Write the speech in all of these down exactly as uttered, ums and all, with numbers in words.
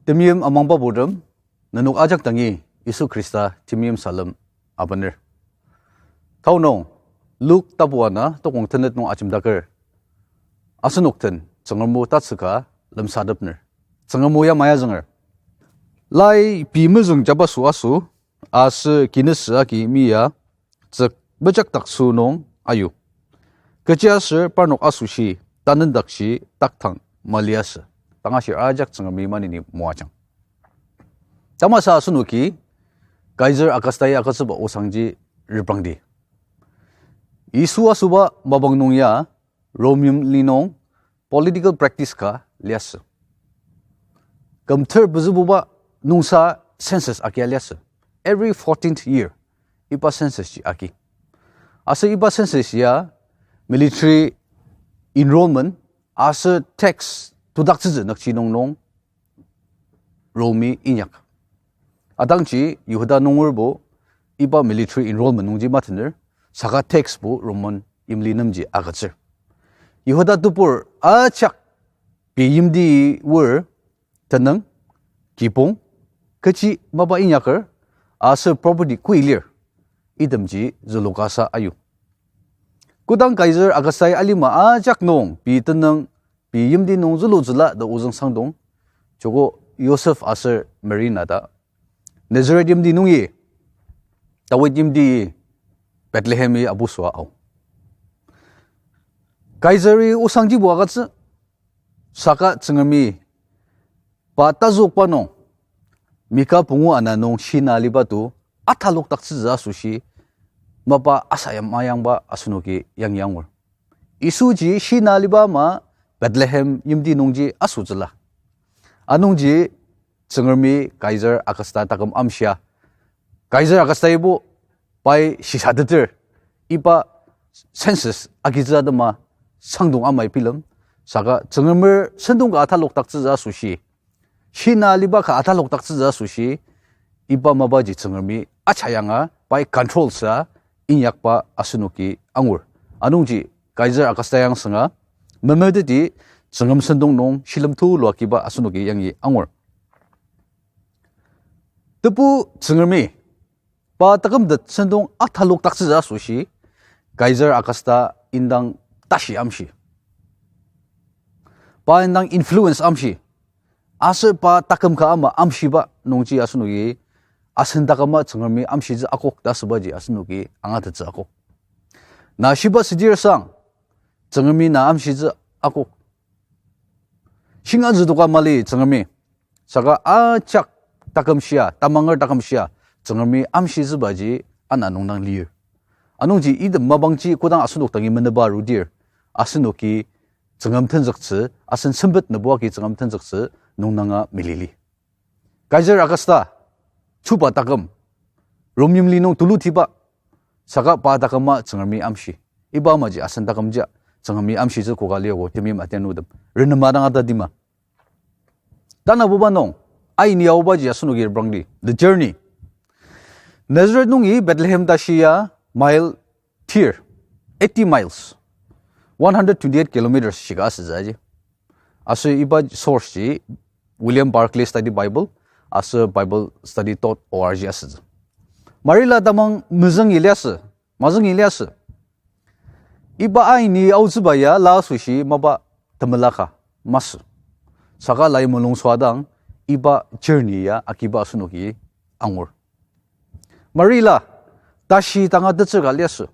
Temeim amangba purtem, nenok ajak dangi Yisu Khrista temeim salem abener. Tao nung, Luk tapu ana tokong tenet nung ajemdaker, asenok den Tsüngrem o tatsüka lemsatepner. Tsüngrem o ya maya zünger. Lai pei mezüng jabaso aso, aser kinüsü agi mia, tsük mejakdaksü nung ayu. Kechiaser parnok asoshi, tanendakji taktang maliasü. Tangashir ajak Tsüngremi maneni moajang. Tamasa asenoki, Kaiser Augustai agütsüba osangji reprangdi. Yisu asoba mapang nung ya, Rome yimli nung political practice ka liasü. Küm ter pezübuba nungsa census agia liasü. Every fourteenth year, iba census ji agi. Aser iba census ya military enrollment aser tax tudaktsütsü nükji nung nung Romemi inyak. Atangji Yihuda nungerbo iba military enrollment nungji matener, saka taxbo Roman yimli nemji agütsür. Yihuda tebur ajak pei yimti wor tenüng, kibong, kechi mapa inyaker, aser property koi lir, itemji zülukasa ayu. Kodang Kaiser Augustai alima ajak nung pei tenüng, pei yimti nung zülutsüla ta ozüng sangdong, joko Yosef aser Mari na ta Nazaret yimti nungi, Dawid yimti, Bethlehemi abusua ao. Kaiseri osangjibo agütsü, saka Tsüngremi pa tazükba nung, Mika pungu ana nung shina aliba to atalokdaktsütsü asoshi, mapa asayam mayangba asenoki yangi angur. Yisuji shina aliba ama Bethlehem yimti nungji asotsüla. Anungji Tsüngremi Kaiser Augusta taküm amshia. Kaiser Augusta ibo pai shisateter, iba census agitsü atema sangdong amai bilem, saka Tsüngremer sentong ka atalokdaktsütsü asoshi, shina aliba ka atalokdaktsütsü asoshi, iba mapaji Tsüngremi achayanga pai control sa inyakba asenoki angur. Anungji Kaiser Augusta yang sünga, memeteti Tsüngrem sentong nung shilem tulu akiba asenoki yangi angur. Tebu Tsüngremi, pa takümtet sentong atalokdaktsütsü asoshi, Kaiser Augusta indang tashi amshi. Pa indang influence amshi. Aser pa taküm ka ama amshiba nungji asenoki asen taküma Tsüngremi amshitsü akok ta asübaji asenoki angatettsü akok. Na shiba südir sang, Tsüngremi na amshitsü akok. Shinga züdoka mali Tsüngremi. Saka ajak taküm shia, tamanger taküm shia, Tsüngremi amshitsübaji ana nungdang lir. Anungji item mapangji kodang asenok dangi menüba arudir, asenoki Tsüngrem tenzüktsü, asen sempet nübuaki Tsüngrem tenzüktsü nungdanga melili. Kaiser Augusta, chuba taküm, Rom yimli nung tulutiba, saka pa taküma Tsüngremi amshi. Iba amaji asen takümjia Tsüngremi amshitsü koka liogo temeim atianutem. Renema dang atadima. Tanabuba nung, aini aobaji asenoki reprangdi, the journey. Nazareth nungi Bethlehem tashi ya mile tir, eighty miles, one hundred twenty-eight kilometers shika asütsü aji. Aser iba source ji William Barclay Study Bible, aser bible study dot org asütsü. Marila tamang mezüngi liasü, mazüngi liasü. Iba aini aotsüba ya la asoshi mapa temela ka masü. Saka lai mulung süadang iba journey ya akiba asenoki angur. Marila tashi tanga tetsür ka liasü.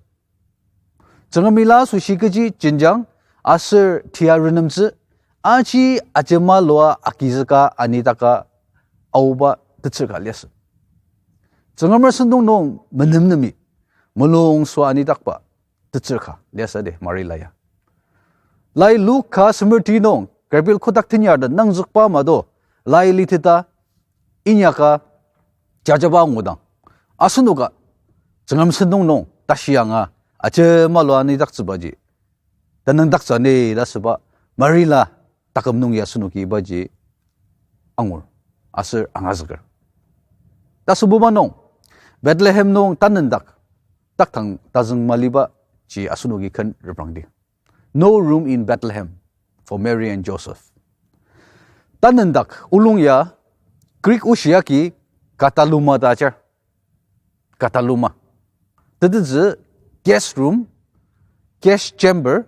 Tsüngremi la asoshi kechi jenjang aser tia renemtsü aji ajema lua agizüka anitaka aoba tetsür ka liasü. Tsüngremer sentong nung menemnemi mulung süa anidakba tetsür ka liasü de Marila ya. Lai Luka semer ti nung Gabriel kotak tenyar ta nangzükba ama do lai liteta inyaka jajaba angudang, asenoka Tsüngrem sentong nung tashi anga ajema lua anidaktsübaji tenüngdaktsü ani ta asüba Marila taküm nung ya asenoki ibaji angur aser angazüker. Tasübuba nung Bethlehem nung tanendak taktang tazüng maliba ji asenoki ken reprangdi. No room in Bethlehem for Mary and Joseph. Tanendak olung ya Greek oshi agi kataluma ta ajar. Kataluma. Tetezü guest room, guest chamber,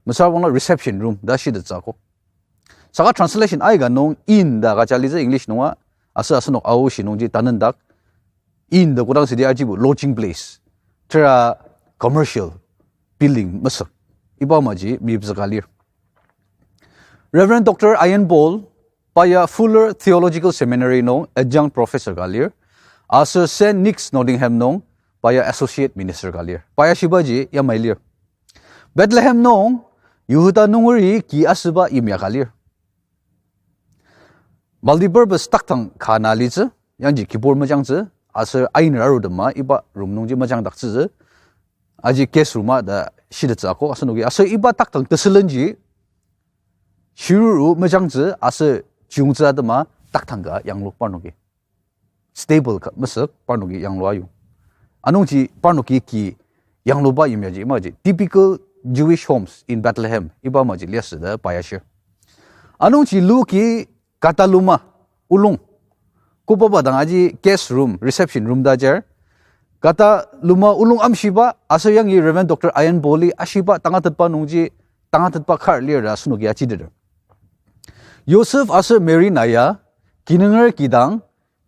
mesüra bangla reception room ta shitettsü akok. Saka translation aika nung inn ta agüja litsü English nunga, aser asenok Ao oshi nungji tanendak, inn ta kodang südi ajibo lodging place. Tera commercial building mesük. Iba amaji meyiptsü ka lir. Reverend Doctor Ian Boll, pa ya Fuller Theological Seminary nung adjunct professor ka lir, aser Saint Nick's Nottingham nung pa ya associate minister ka lir. Pa ya shibaji yamai lir. Bethlehem nung Yihuda nungeri ki asüba yimya ka lir. Multipurpose taktang ka na litsü, yangji kibur mejangtsü, aser ainer arudema iba room nungji mejangdaktsütsü, aji guest room a ta shitettsü akok asenoki. Aser iba taktang tesülenji, shiruru mejangtsü aser chiyungtsü atema taktang ka yanglu parnoki. Stable ka mesük parnoki yanglu ayu. Anungji parnoki ki yangluba yimyaji imaji typical Jewish homes in Bethlehem iba amaji liasü ta pa ya shir. Anungji luki kataluma olung. Kobaba dang aji guest room, reception room ta ajar. Kataluma olung amshiba, aser yangi Reverend Doctor Ian Boll-i ashiba tangatetba nungji, tangatetba kar lir ta asenoki achiteter. Yosef aser Mary na ya, kinunger kidang,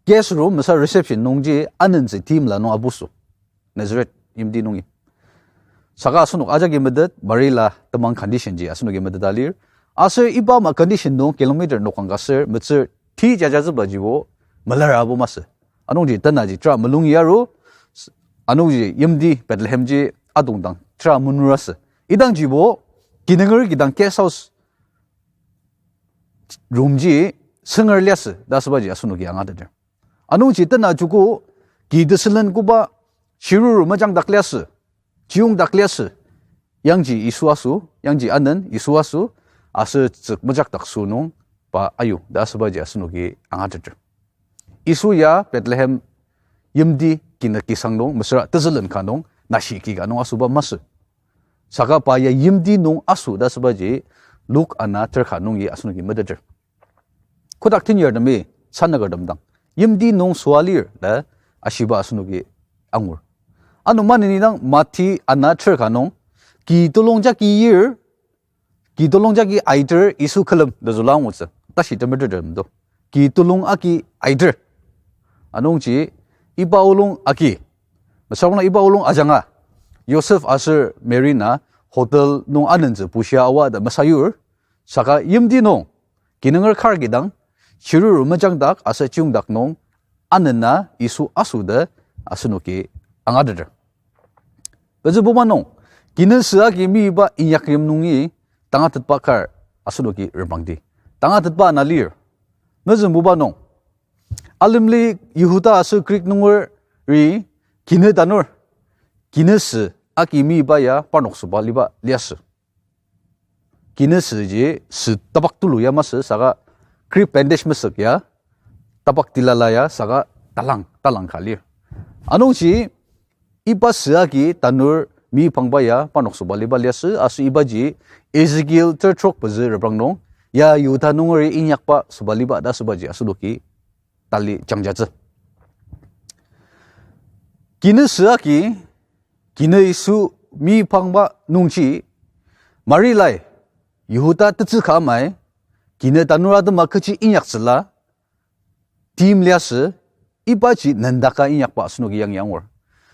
guest room mesüra reception nungji anentsü timla nung abuso. Nazareth yimti nungi. Saka asenok ajaki metet, Mary la temang condition ji asenoki meteta lir. Aser iba ama condition nung kilometer nokang ka ser metsür ti jajatsüba jibo melara abo masü. Anungji tenaji tera melungi aru, s-, anungji yimti Bethlehem ji adongdang tera menurasü. Idangjibo kinunger kidang guest house room ji senger liasü ta asübaji asenoki angateter. Anungji tena joko ki tesülen koba shiruru mejangdak liasü, chiyungdak liasü, yangji Yisu aso, yangji anen Yisu aso, aser tsük mejakdak sü nung pa ayu ta asübaji asenoki angateter. Yisu ya Bethlehem yimti kinü kisang nung mesüra tezülen ka nung nashi ki ka nung asoba masü. Saka pa ya yimti nung aso ta asübaji Luk ana terka nungi asenoki meteter. Kotak tenyartemi sanakertem dang, yimti nung süa lir ta ashiba asenoki angur. Ano maneni dang Mati ana terka nung, ki telung jagi yir, ki telung jagi aiter Yisu külem ta züla angutsü, tashi temetetertem do. Ki telung agi aiter. Anungji iba olung agi, mesüra bangla iba olung ajanga, Yosef aser Mary na hotel nung anentsü bushia aoa ta mesayur, saka yimti nung kinunger kar kidang, shiruru mejangdak aser chiyungdak nung, anena Yisu aso ta asenoki angateter. Pezübuba nung, kinü sü agi meyipa inyakyim nungi tangatetba kar asenoki reprangdi. Tangatetba ana lir. Mezüngbuba nung, alimli Yihuda aser Greek nungeri kinü tanur, kinü sü agi meyipa ya parnok süba liba liasü. Kinü süji sü tapak tulu ya masü saka, crib bandage mesük ya, tapak tilala ya saka, talang, talang ka lir. Anungji iba sü agi tanur meyipangba ya parnok süba liba liasü, aser ibaji Ezekiel tertrok pezü reprang nung, ya Yihuda nungeri inyakba süba liba ta asübaji asenoki tali jangjatsü. Kinü sü agi, kinü Yisu meyipangba nungji, Mari lai, Yihuda tetsü ka amai, kinü tanur atema kechi inyaktsüla, tim liasü, ibaji nendaka inyakba asenoki yangi angur.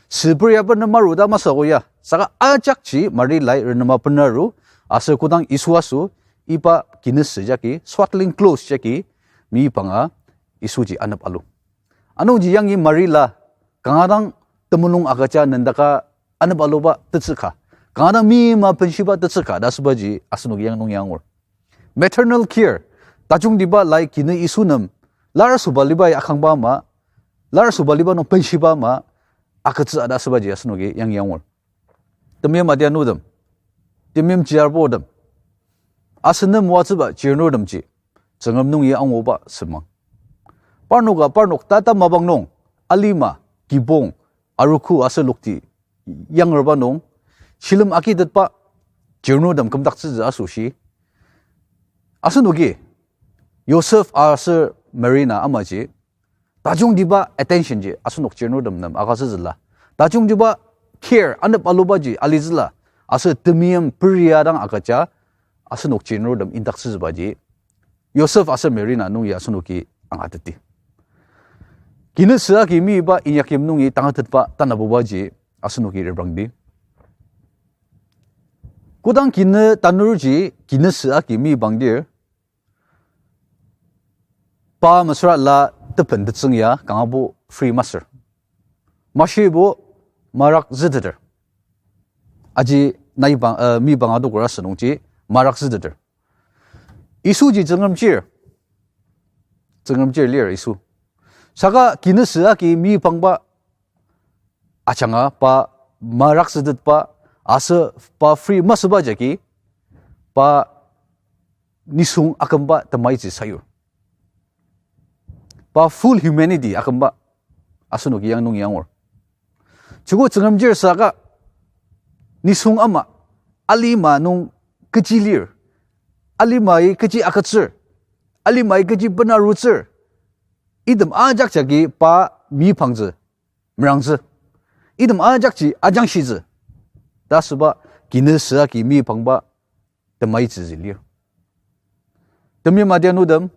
Süper ya bener maru ta masü ako ya, saka ajakji Mari lai renema benaru, aser kodang Yisu aso, iba kinü sü jagi, swaddling clothes jagi, meyipanga Yisuji anep alu. Anungji yangi Mari la, kanga dang temulung agüja nendaka anep aluba tetsü ka, kanga dang meima benshiba tetsü ka ta asübaji asenoki yang nung ya angur. Maternal care, tajungtiba lai kinü Yisu nem, lar süba liba ya akangba ama, lar süba liba nung benshiba ama, agütsü ta asübaji asenoki yang ya angur. Temeim adianutem, temeim chiyarbotem, asen nem moatsüba chirnurtemji, Tsüngrem nungi anguba sümang. Parnoka parnok tata mapang nung, alima, kibong, arogo aser lokti yangerba nung, shilem agitetba chirnurtem kümdaktsütsü asoshi, asenoki Yosef aser Mari na amaji Tajungtiba attention ji asenok chirnurtem nem agütsütsüla. Tajungtiba care, anep alubaji alitsüla. Aser temeim peria dang agüja asenok chirnurtem indaktsütsübaji Yosef aser Mary na nungi asenoki angateti. Kinüsü agi meyipa inyakyim nungi tangatetba tanabubaji asenoki reprangdi. Kodang kinü tanurji kinüsü agi meyipangdir, pa mesüra la tepen tetsüng ya kangabo free masür. Mashibo marakzüteter. Aji nai pang, eh, meyipang adoker asünungji marakzüteter. Yisuji Tsüngrem chir. Tsüngrem chir lir Yisu. Saka kinüsü agi meyipangba ajanga pa marakzütetba aser pa free masüba jagi pa nisung akümba temaitsü sayur. Pa full humanity akümba asenoki yang nungi angur. Joko Tsüngrem chir saka nisung ama alima nung kechi lir, alimai kechi agütsür, alimai kechi benarutsür, item ajak jagi pa meyipangtsü, merangtsü. Item ajakji ajangshitsü ta asüba kinüsü agi meyipangba temaitsüji lir. Temeim adianutem,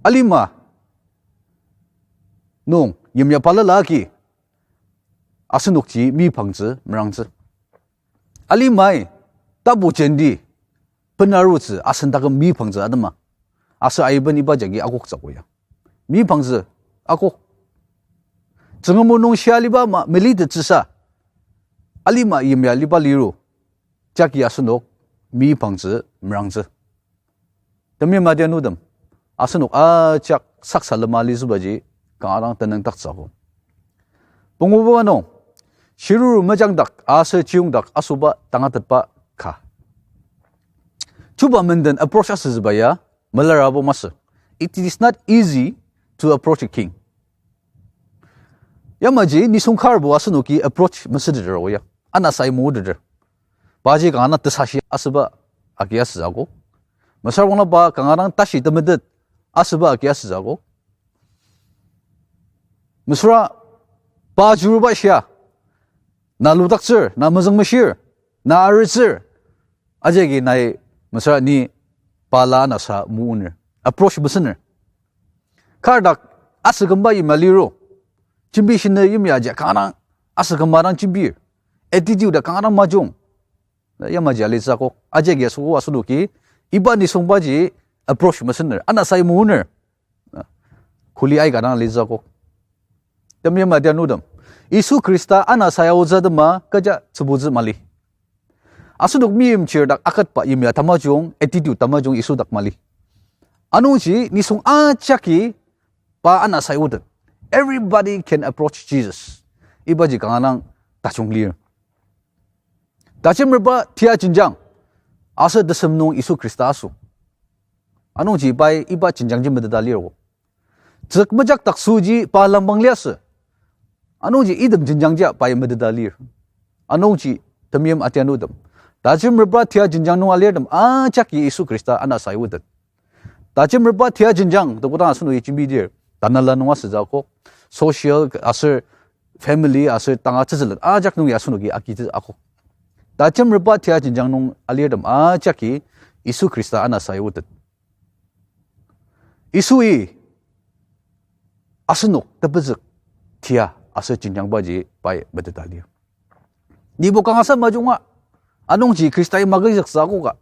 alima nung yimya balala agi asenokji meyipangtsü, merangtsü. Alimai tapu jenti benarutsü asen taküm meyipangtsü atema. Aser aiben iba jagi akoktsü ako ya. Meyipangtsü akok. Tsüngrem o nung shia aliba ama melitettsüsa alima yimya aliba liru jagi asenok meyipangtsü, merangtsü. Temeim adianutem, asenok ajak saksalema litsübaji kanga dang tenüngdaktsü ako. Punguba nung, shiruru mejangdak aser chiyongdak asoba tangatetba ka. Chuba menden approach asütsüba ya melarabo masü. It is not easy to approach a king. Yamaji nisung karbo asenoki approach mesüteter o ya. Anasai moteter. Paji kanga dang tesashi asüba agi asütsü akok. Mesüra bangla pa kanga dang tashi temetet asüba agi asütsü akok. Mesüra pa juruba shia, na ludaktsür, na mezüngmeshir, na aritsür, ajaki nai mesüra ni pa la anasa moner, approach mesüner. Kar dak asükümba yimya liru, jembi shinü yimya ja kanga dang asükümba dang jembir, attitude kanga dang majung. Yamaji alitsü akok, ajaki asogo asenoki iba nisungbaji approach mesüner, anasai moner. Kuli aika dang alitsü akok. Temeim adianutem, Yisu Khrista anasai aotsü atema kecha tsübutsü mali. Asenok meimchir dak aketba yimya tamajung, attitude tamajung Yisu dak mali. Anungji nisung ajaki pa anasai otet. Everybody can approach Jesus. Ibaji kanga dang tajung lir. Tajemerba tia jenjang, aser tesem nung Yisu Khrista aso. Anungji pai iba jenjangji meteta lir o. Tsük mejakdak süji pa langpang liasü. Anungji item jenjangji pai meteta lir. Anungji temeim adianutem, tajemerba tia jenjang nung alirtem ajaki Yisu Khrista anasai otet. Tajemerba tia jenjang to kodang asenoki jembidir, tanela nung asütsü akok, social aser family aser tanga tsütsülen ajak nungi asenoki agitsü akok. Tajemerba tia jenjang nung alirtem ajaki Yisu Khrista anasai otet. Yisui asenok tepezük tia aser jenjangbaji pai meteta lir. Nibo kangasa majunga, anungji Khristai magizüktsü akoka,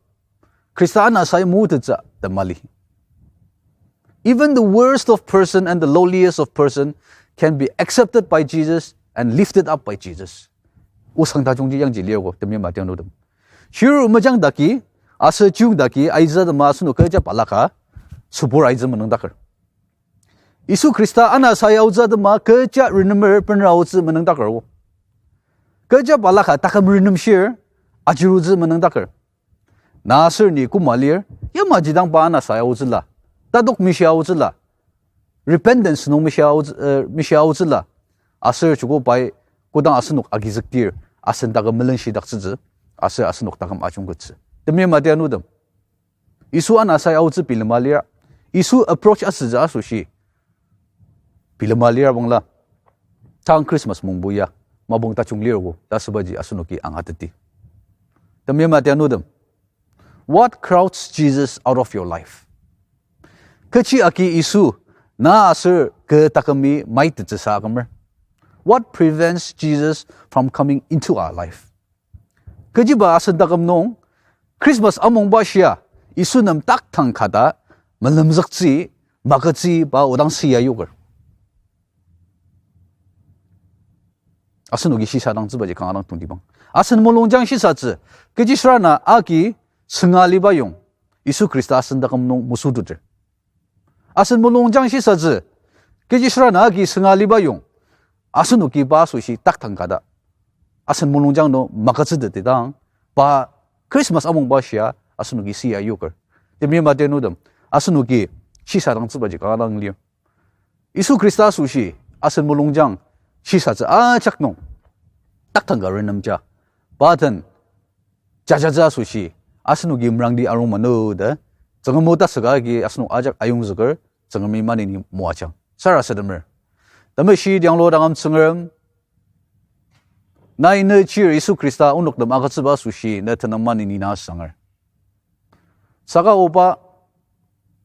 Khrista anasai motettsü ta mali. Even the worst of person and the lowliest of person can be accepted by Jesus and lifted up by Jesus. Osang tajungji yangji lirko, temeim adianutem. Shiruru mejang daki, aser chiyong daki aitsü atema asenok kecha balaka, sübur aitsü menüngdaker. Yisu Khrista anasai aotsü atema kecha renemer bener aotsü menüngdaker o. Kecha balaka taküm renemshir, ajirutsü menüngdaker. Na aser ni koma lir, yamaji dang pa anasai aotsüla, tatok mishia aotsüla, repentance nung mishia aotsü, eh, mishia aotsüla, aser joko pai kodang asenok agizükdir, asen taküm melenshidaktsütsü, aser asenok taküm ajungkettsü. Temeim adianutem, Yisu anasai aotsü bilema lir, Yisu approach asütsü asoshi, Bilema lir bangla, tang Christmas mongbo ya mapang tajung lirgo ta asübaji asenoki angateti. Temeim atianutem, what crowds Jesus out of your life? Kechi agi Yisu na aser kü takümi maitettsüsa akümer? What prevents Jesus from coming into our life? Kechiba asen taküm nung Christmas amungba shia Yisu nem taktang kata melemzüktsü, magütsü pa odang sia yoker? Asenoki shisadangtsübaji kanga dang tongtibang. Asen mulungjang shisatsü, kechi süra na agi sünga aliba yong Yisu Khrista asen taküm nung mesüteter. Asen mulungjang shisatsü, kechi süra na agi sünga aliba yong asenoki pa asoshi taktang kata asen mulungjang nung magütsütetidang, pa Christmas amungba shia asenoki sia yoker? Temeim atianutem, asenoki shisadangtsübaji kanga dang lir. Yisu Khrista asoshi asen mulungjang shisatsü ajak nung taktang ka renemja, pa den jajatsü asoshi asenoki merangdi arung mano ta Tsüngrem o tasüka agi asenok ajak ayongzüker, Tsüngremi maneni moajang. Sarasademer. Temeshi tianglo dangam Tsüngrem, nai ne chir Yisu Khrista onok nem agütsüba asoshi ne tenüng maneni na sanger. Saka oba,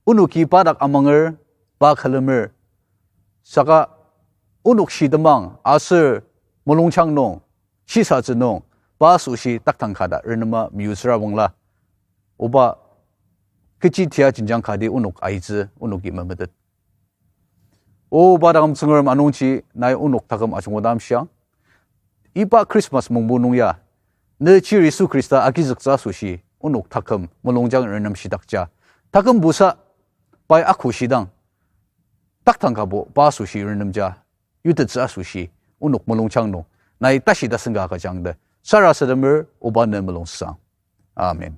onoki pa dak amanger, pa külemer. Saka onok shitemang aser mulungjang nung, shisatsü nung, pa asoshi taktang kata renema meyutsüra bangla, oba, kechi tia jenjang kati onok aitsü onoki memetet. O pa dangam Tsüngrem, anungji nai onok taküm ajunga dang amshiang. Iba Christmas mongbo nung ya ne chir Yisu Khrista agizüktsü asoshi onok taküm mulungjang renemshidakja, taküm busa pai akoshidang taktang kabo pa asoshi renemja yutettsü asoshi onok mulungjang nung nai tashi tasen ka agüjang ta sarasademer, oba ne mulungsang. Amen.